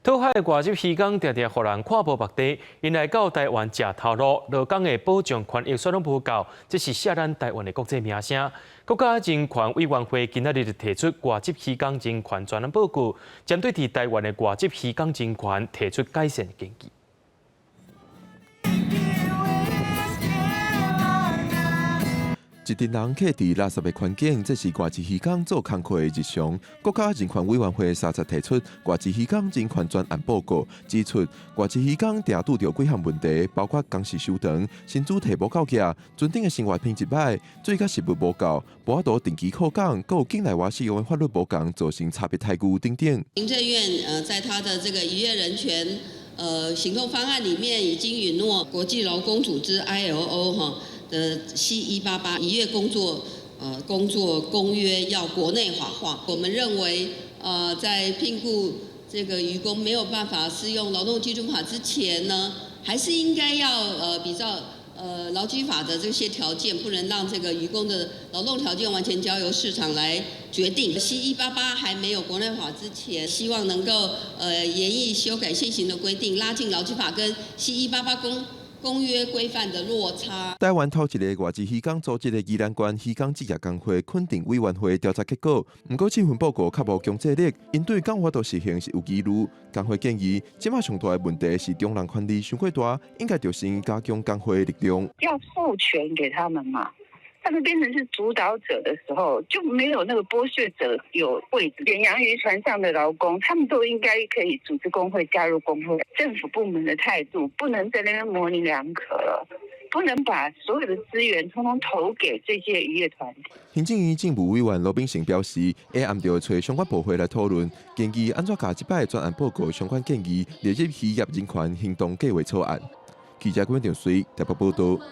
討海外籍漁工定定予人看無目地，𪜶來到台灣食頭路，勞工的保障權益煞攏無夠，這是卸咱台灣的國際名聲。國家人權委員會今仔日就提出外籍漁工人權專案報告，針對佇台灣的外籍漁工人權提出改善建議。一陣人客佇垃圾的環境，這是外籍漁工做工課的日常。國家人權委員會三十提出外籍漁工人權專案報告，指出外籍漁工定拄著幾項問題，包括工時傷長、薪資提無夠額、船頂的生活品質䆀、水佮食物無夠、無法度定期靠港，閣有境內外適用的法律無仝，造成差別待遇等等。行政院在他的這個漁業人權行動方案裡面，已經允諾國際勞工組織 ILO 哈的 C188漁業工作公約要國內法化。我們認為，在聘僱這個漁工沒有辦法適用勞動基準法之前呢，還是應該要比照勞基法的這些條件，不能讓這個漁工的勞動條件完全交由市場來決定。C188還沒有國內法之前，希望能夠研議修改現行的規定，拉近勞基法跟 C188公約規範的落差。台灣頭一个外籍漁工組織的宜蘭縣漁工職業工會肯定委員會調查結果，毋過這份報告較無強制力，𪜶對敢有法度實行是有疑慮。工會建議，這馬上大的問題是中人權力傷過大，應該著先加強工會的力量。要賦權給他們嘛，他們變成是主導者的時候，就沒有那個剝削者有位置。遠洋漁船上的勞工，他們都應該可以組織工會，加入工會。政府部門的態度不能在那邊模棱兩可了，不能把所有的資源通通投給這些漁業團體。行政院政務委員羅秉成表示，會按著揣相關部會來討論，建議按怎共這擺專案報告相關建議列入漁業人權行動計劃草案。記者郭長水台北報道。